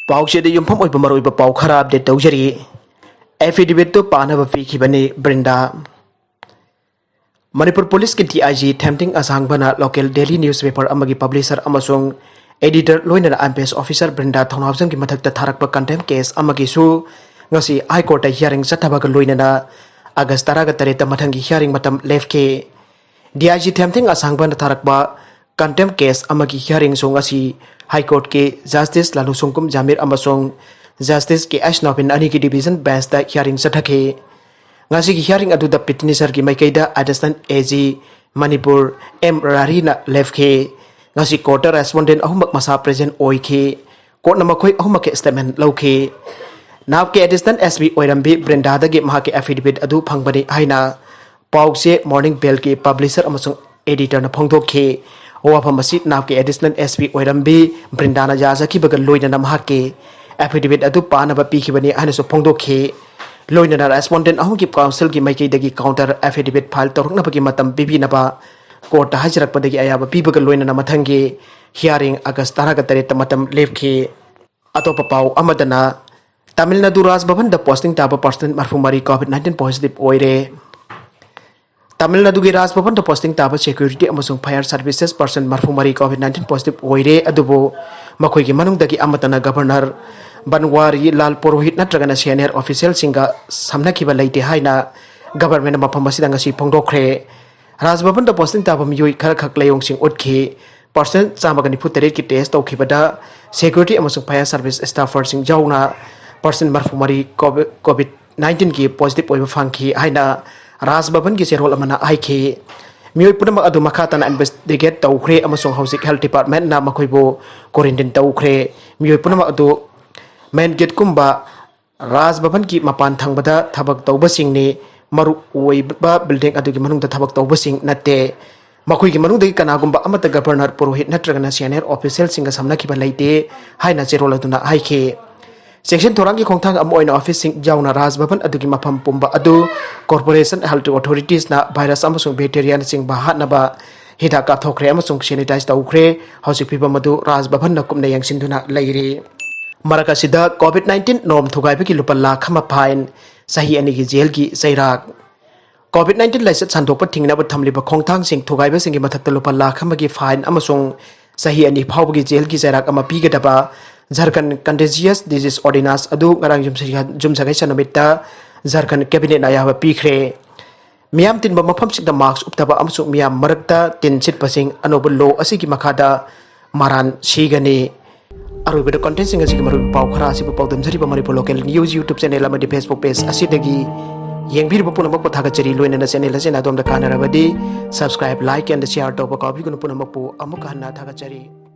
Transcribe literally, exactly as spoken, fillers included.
ꯄꯥꯎꯆꯦꯗ ꯌꯨꯝꯐꯝ ꯑꯣꯏꯕ ꯃꯔꯨꯑꯣꯏꯕ ꯄꯥꯎ ꯈꯔ ꯑꯞꯗꯦꯠ ꯇꯧꯖꯔꯤ꯫ ꯑꯦꯐꯤꯗꯦꯚꯤꯠꯇꯨ ꯄꯥꯅꯕ ꯄꯤꯈꯤꯕꯅꯤ ꯕ꯭ꯔꯤꯟꯗꯥ꯫ ꯃꯅꯤꯄꯨꯔ ꯄꯨꯂꯤꯁꯀꯤ ꯗꯤ ꯑꯥꯏ ꯖꯤ ꯊꯦꯝꯊꯤꯡ ꯑꯁꯥꯡꯕꯅ ꯂꯣꯀꯦꯜ ꯗꯦꯂꯤ ꯅ꯭ꯌꯨꯁꯄꯦꯄꯔ ꯑꯃꯒꯤ ꯄꯕ꯭ꯂꯤꯁꯔ ꯑꯃꯁꯨꯡ ꯑꯦꯗꯤꯇꯔ ꯂꯣꯏꯅꯅ ꯑꯥꯏ ꯄꯤ ꯑꯦꯁ ꯑꯣꯐꯤꯁꯔ ꯕ꯭ꯔꯤꯟꯗꯥ ꯊꯧꯅꯥꯎꯖꯝꯒꯤ ꯃꯊꯛꯇ ꯊꯥꯔꯛꯄ ꯀꯟꯇꯦꯝ ꯀꯦꯁ ꯑꯃꯒꯤꯁꯨ ꯉꯁꯤ ꯍꯥꯏ ꯀꯣꯔꯠꯇ ꯍꯤꯌꯥꯔꯤꯡ ꯆꯠꯊꯕꯒ ꯂꯣꯏꯅꯅ ꯑꯥꯒꯁ ꯇꯔꯥꯒ ꯇꯔꯦꯠꯇ ꯃꯊꯪꯒꯤ ꯍꯤꯌꯥꯔꯤꯡ ꯃꯇꯝ ꯂꯦꯞꯈꯤ꯫ ꯗꯤ ꯑꯥꯏ ꯖꯤ ꯊꯦꯝꯊꯤꯡ ꯑꯁꯥꯡꯕꯅ ꯊꯥꯔꯛꯄ ꯀꯟꯇꯦꯝ ꯀꯦꯁ ꯑꯃꯒꯤ ꯍꯤꯌꯥꯔꯤꯡꯁꯨ ꯉꯁꯤ ꯍꯥꯏ ꯀꯣꯔꯠꯀꯤ ꯖꯁꯇꯤꯁ ꯂꯥꯂꯨꯁꯪꯀꯨꯝ ꯖꯥꯃꯤꯔ ꯑꯃꯁꯨꯡ ꯖꯁꯇꯤꯁ ꯀꯦ ꯑꯦꯁ ꯅꯣꯕꯤꯟ ꯑꯅꯤꯒꯤ ꯗꯤꯚꯤꯖꯟ ꯕꯦꯟꯁꯇ ꯍꯤꯌꯥꯔꯤꯡ ꯆꯠꯊꯈꯤ꯫ ꯉꯁꯤꯒꯤ ꯍꯤꯌꯥꯔꯤꯡ ꯑꯗꯨꯗ ꯄꯤꯇꯤꯁꯅꯔꯒꯤ ꯃꯥꯏꯀꯩꯗ additional A G Manipur M ꯔꯥꯔꯤꯅ ꯂꯦꯞꯈꯤ꯫ ꯉꯁꯤ ꯀꯣꯔꯠꯇ ꯔꯦꯁꯄꯣꯟꯗꯦꯟ ꯑꯍꯨꯝꯃꯛ ꯃꯁꯥ ꯄ꯭ꯔꯦꯖꯦꯟ ꯑꯣꯏꯈꯤ꯫ ꯀꯣꯔꯠꯅ ꯃꯈꯣꯏ ꯑꯍꯨꯝꯃꯛꯀꯤ ꯁ꯭ꯇꯦꯠꯃꯦꯟ ꯂꯧꯈꯤ꯫ ꯅꯥꯞꯀꯤ ꯑꯦꯗꯤꯁꯅꯦꯜ ꯑꯦꯁ ꯄꯤ ꯑꯣꯏꯔꯝꯕꯤ ꯕ꯭ꯔꯤꯟꯗꯥꯗꯒꯤ ꯃꯍꯥꯛꯀꯤ ꯑꯦꯐꯤꯗꯦꯚꯤꯠ ꯑꯗꯨ ꯐꯪꯕꯅꯤ ꯍꯥꯏꯅ ꯄꯥꯎꯆꯦ ꯃꯣꯔꯅꯤꯡ ꯕꯦꯜꯒꯤ ꯄꯕ꯭ꯂꯤꯁꯔ ꯑꯃꯁꯨꯡ ꯑꯦꯗꯤꯇꯔꯅ ꯐꯣꯡꯗꯣꯛꯈꯤ꯫ ꯋꯥꯐꯝ ꯑꯁꯤ ꯅꯥꯞꯀꯤ ꯑꯦꯗꯤꯁꯅꯦꯜ ꯑꯦꯁ ꯄꯤ ꯑꯣꯏꯔꯝꯕꯤ ꯕ꯭ꯔꯤꯟꯗꯥꯅ ꯌꯥꯖꯈꯤꯕꯒ ꯂꯣꯏꯅꯅ ꯃꯍꯥꯛꯀꯤ ꯑꯦꯐꯤꯗꯦꯚꯤꯠ ꯑꯗꯨ ꯄꯥꯅꯕ ꯄꯤꯈꯤꯕꯅꯤ ꯍꯥꯏꯅꯁꯨ ꯐꯣꯡꯗꯣꯛꯈꯤ꯫ ꯂꯣꯏꯅꯅ ꯔꯦꯁꯄꯣꯟꯗꯦꯟ ꯑꯍꯨꯝꯒꯤ ꯀꯥꯎꯟꯁꯤꯜꯒꯤ ꯃꯥꯏꯀꯩꯗꯒꯤ ꯀꯥꯎꯟꯇꯔ ꯑꯦꯐꯤꯗꯦꯚꯤꯠ ꯐꯥꯏꯜ ꯇꯧꯔꯛꯅꯕꯒꯤ ꯃꯇꯝ ꯄꯤꯕꯤꯅꯕ ꯀꯣꯔꯠꯇ ꯍꯥꯏꯖꯔꯛꯄꯗꯒꯤ ꯑꯌꯥꯕ ꯄꯤꯕꯒ ꯂꯣꯏꯅꯅ ꯃꯊꯪꯒꯤ ꯍꯤꯌꯥꯔꯤꯡ ꯑꯥꯒꯁ ꯇꯔꯥꯒ ꯇꯔꯦꯠꯇ ꯃꯇꯝ ꯂꯦꯞꯈꯤ꯫ ꯑꯇꯣꯞꯄ ꯄꯥꯎ ꯑꯃꯗꯅ, ꯇꯥꯃꯤꯜ ꯅꯥꯗꯨ ꯔꯥꯖ ꯚꯕꯟꯗ ꯄꯣꯁꯇꯤꯡ ꯇꯥꯕ ꯄꯥꯔꯁꯦꯟ ꯃꯔꯤꯐꯨ ꯃꯔꯤ ꯀꯣꯚꯤꯗ ꯅꯥꯏꯟꯇꯤꯟ ꯄꯣꯖꯤꯇꯤꯚ ꯑꯣꯏꯔꯦ꯫ ꯇꯥꯃꯤꯜ ꯅꯥꯗꯨꯒꯤ ꯔꯥꯖ ꯚꯕꯟꯗ ꯄꯣꯁꯇꯤꯡ ꯇꯥꯕ ꯁꯦꯀ꯭ꯌꯨꯔꯤꯇꯤ ꯑꯃꯁꯨꯡ ꯐꯥꯌꯔ ꯁꯥꯔꯚꯤꯁꯦꯁ ꯄꯥꯔꯁꯟ ꯃꯔꯤꯐꯨ ꯃꯔꯤ ꯀꯣꯚꯤꯗ ꯅꯥꯏꯟꯇꯤꯟ ꯄꯣꯖꯤꯇꯤꯚ ꯑꯣꯏꯔꯦ꯫ ꯑꯗꯨꯕꯨ ꯃꯈꯣꯏꯒꯤ ꯃꯅꯨꯡꯗꯒꯤ ꯑꯃꯠꯇꯅ ꯒꯚꯔꯅꯔ ꯕꯟꯋꯥꯔꯤ ꯂꯥꯜ ꯄꯨꯔꯣꯍꯤꯠ ꯅꯠꯇ꯭ꯔꯒꯅ ꯁꯦꯅꯤꯌꯔ ꯑꯣꯐꯤꯁꯤꯌꯦꯜꯁꯤꯡꯒ ꯁꯝꯅꯈꯤꯕ ꯂꯩꯇꯦ ꯍꯥꯏꯅ ꯒꯚꯔꯟꯃꯦꯟꯠꯅ ꯃꯐꯝ ꯑꯁꯤꯗ ꯉꯁꯤ ꯐꯣꯡꯗꯣꯛꯈ꯭ꯔꯦ꯫ ꯔꯥꯖ ꯚꯕꯟꯗ ꯄꯣꯁꯇꯤꯡ ꯇꯥꯕ ꯃꯤꯑꯣꯏ ꯈꯔꯈꯛ ꯂꯥꯏꯑꯣꯡꯁꯤꯡ ꯎꯠꯈꯤ꯫ ꯄꯥꯔꯁꯦꯟ ꯆꯥꯝꯃꯒ ꯅꯤꯐꯨ ꯇꯔꯦꯠꯀꯤ ꯇꯦꯁ ꯇꯧꯈꯤꯕꯗ ꯁꯦꯀ꯭ꯌꯨꯔꯤꯇꯤ ꯑꯃꯁꯨꯡ ꯐꯥꯌꯔ ꯁꯥꯔꯚꯤꯁ ꯁ꯭ꯇꯥꯐꯔꯁꯤꯡ ꯌꯥꯎꯅ ꯄꯥꯔꯁꯦꯟ ꯃꯔꯤꯐꯨ ꯃꯔꯤ ꯀꯣꯚꯤꯗ ꯅꯥꯏꯟꯇꯤꯟꯒꯤ ꯄꯣꯖꯤꯇꯤꯚ ꯑꯣꯏꯕ ꯐꯪꯈꯤ ꯍꯥꯏꯅ ꯔꯥꯖ ꯚꯕꯟꯒꯤ ꯆꯦꯔꯣꯜ ꯑꯃꯅ ꯍꯥꯏꯈꯤ꯫ ꯃꯤꯑꯣꯏ ꯄꯨꯝꯅꯃꯛ ꯑꯗꯨ ꯃꯈꯥ ꯇꯥꯅ ꯏꯟꯚꯦꯁꯇꯤꯒꯦꯠ ꯇꯧꯈ꯭ꯔꯦ ꯑꯃꯁꯨꯡ ꯍꯧꯖꯤꯛ ꯍꯦꯜꯊ ꯗꯤꯄꯥꯔꯠꯃꯦꯟꯠꯅ ꯃꯈꯣꯏꯕꯨ ꯀ꯭ꯋꯥꯔꯦꯟꯇꯤꯟ ꯇꯧꯈ꯭ꯔꯦ꯫ ꯃꯤꯑꯣꯏ ꯄꯨꯝꯅꯃꯛ ꯑꯗꯨ ꯃꯦꯟ ꯒꯦꯠꯀꯨꯝꯕ ꯔꯥꯖ ꯚꯕꯟꯒꯤ ꯃꯄꯥꯟ ꯊꯪꯕꯗ ꯊꯕꯛ ꯇꯧꯕꯁꯤꯡꯅꯤ, ꯃꯔꯨ ꯑꯣꯏꯕ ꯕꯤꯜꯗꯤꯡ ꯑꯗꯨꯒꯤ ꯃꯅꯨꯡꯗ ꯊꯕꯛ ꯇꯧꯕꯁꯤꯡ ꯅꯠꯇꯦ꯫ ꯃꯈꯣꯏꯒꯤ ꯃꯅꯨꯡꯗꯒꯤ ꯀꯅꯥꯒꯨꯝꯕ ꯑꯃꯠꯇ ꯒꯚꯔꯅꯔ, ꯄꯨꯔꯣꯍꯤꯠ ꯅꯠꯇ꯭ꯔꯒꯅ ꯁꯦꯅꯤꯌꯔ ꯑꯣꯐꯤꯁꯤꯌꯦꯜꯁꯤꯡꯒ ꯁꯝꯅꯈꯤꯕ ꯂꯩꯇꯦ ꯍꯥꯏꯅ ꯆꯦꯔꯣꯜ ꯑꯗꯨꯅ ꯍꯥꯏꯈꯤ꯫ ꯆꯦꯛꯁꯤꯟ ꯊꯧꯔꯥꯡꯒꯤ ꯈꯣꯡꯊꯥꯡ ꯑꯃ ꯑꯣꯏꯅ ꯑꯣꯐꯤꯁꯁꯤꯡ ꯌꯥꯎꯅ ꯔꯥꯖ ꯚꯕꯟ ꯑꯗꯨꯒꯤ ꯃꯐꯝ ꯄꯨꯝꯕ ꯑꯗꯨ ꯀꯣꯔꯄꯣꯔꯦꯁꯟ ꯍꯦꯜꯊ ꯑꯣꯊꯣꯔꯤꯇꯤꯁꯅ ꯚꯥꯏꯔꯁ ꯑꯃꯁꯨꯡ ꯕꯦꯛꯇꯦꯔꯤꯌꯥꯅꯆꯤꯡꯕ ꯍꯥꯠꯅꯕ ꯍꯤꯗꯥꯛ ꯀꯥꯞꯊꯣꯛꯈ꯭ꯔꯦ ꯑꯃꯁꯨꯡ ꯁꯦꯅꯤꯇꯥꯏꯖ ꯇꯧꯈ꯭ꯔꯦ꯫ ꯍꯧꯖꯤꯛ ꯐꯤꯕꯝ ꯑꯗꯨ ꯔꯥꯖ ꯚꯕꯟꯅ ꯀꯨꯞꯅ ꯌꯦꯡꯁꯤꯟꯗꯨꯅ ꯂꯩꯔꯤ꯫ ꯃꯔꯛ ꯑꯁꯤꯗ COVID nineteen ꯅꯣꯝ ꯊꯨꯒꯥꯏꯕꯒꯤ ꯂꯨꯄꯥ ꯂꯥꯈ ꯑꯃ fine, ꯆꯍꯤ ꯑꯅꯤꯒꯤ ꯖꯦꯜꯒꯤ ꯆꯩꯔꯥꯛ꯫ COVID nineteen ꯂꯥꯏꯆꯠ ꯁꯟꯗꯣꯛꯄ ꯊꯤꯡꯅꯕ ꯊꯝꯂꯤꯕ ꯈꯣꯡꯊꯥꯡꯁꯤꯡ ꯊꯨꯒꯥꯏꯕꯁꯤꯡꯒꯤ ꯃꯊꯛꯇ ꯂꯨꯄꯥ ꯂꯥꯈ ꯑꯃꯒꯤ fine ꯑꯃꯁꯨꯡ ꯆꯍꯤ ꯑꯅꯤ ꯐꯥꯎꯕꯒꯤ ꯖꯦꯜꯒꯤ ꯆꯩꯔꯥꯛ ꯑꯃ ꯄꯤꯒꯗꯕ Jharkhand Contagious Disease Ordinance ꯑꯗꯨ ꯉꯔꯥꯡ ꯌꯨꯝꯁ-, ꯌꯨꯝꯁꯀꯩꯁ ꯅꯨꯃꯤꯠꯇ Jharkhand cabinet ꯅ ꯑꯌꯥꯕ ꯄꯤꯈ꯭ꯔꯦ꯫ ꯃꯤꯌꯥꯝ ꯇꯤꯟꯕ ꯃꯐꯝꯁꯤꯡꯗ mask ꯎꯞꯇꯕ ꯑꯃꯁꯨꯡ ꯃꯤꯌꯥꯝ ꯃꯔꯛꯇ ꯇꯤꯟ ꯁꯤꯠꯄꯁꯤꯡ ꯑꯅꯧꯕ law ꯑꯁꯤꯒꯤ ꯃꯈꯥꯗ ꯃꯔꯥꯟ ꯁꯤꯒꯅꯤ꯫ ꯑꯔꯣꯏꯕꯗ content ꯁꯤꯡ ꯑꯁꯤꯒꯤ ꯃꯔꯨꯑꯣꯏꯕ ꯄꯥꯎ ꯈꯔ ꯑꯁꯤꯕꯨ ꯄꯥꯎꯗꯝꯖꯔꯤꯕ Manipur Local News YouTube channel ꯑꯃꯗꯤ Facebook page ꯑꯁꯤꯗꯒꯤ ꯌꯦꯡꯕꯤꯔꯤꯕ ꯄꯨꯝꯅꯃꯛꯄꯨ ꯊꯥꯒꯠꯆꯔꯤ꯫ ꯂꯣꯏꯅꯅ channel ꯑꯁꯤꯅ ꯑꯗꯣꯝꯗ ꯀꯥꯟꯅꯔꯕꯗꯤ subscribe, like and share ꯇꯧꯕ ꯀꯥꯎꯕꯤꯒꯅꯨ꯫ ꯄꯨꯝꯅꯃꯛꯄꯨ ꯑꯃꯨꯛꯀ ꯍꯟꯅ ꯊꯥꯒꯠꯆꯔꯤ꯫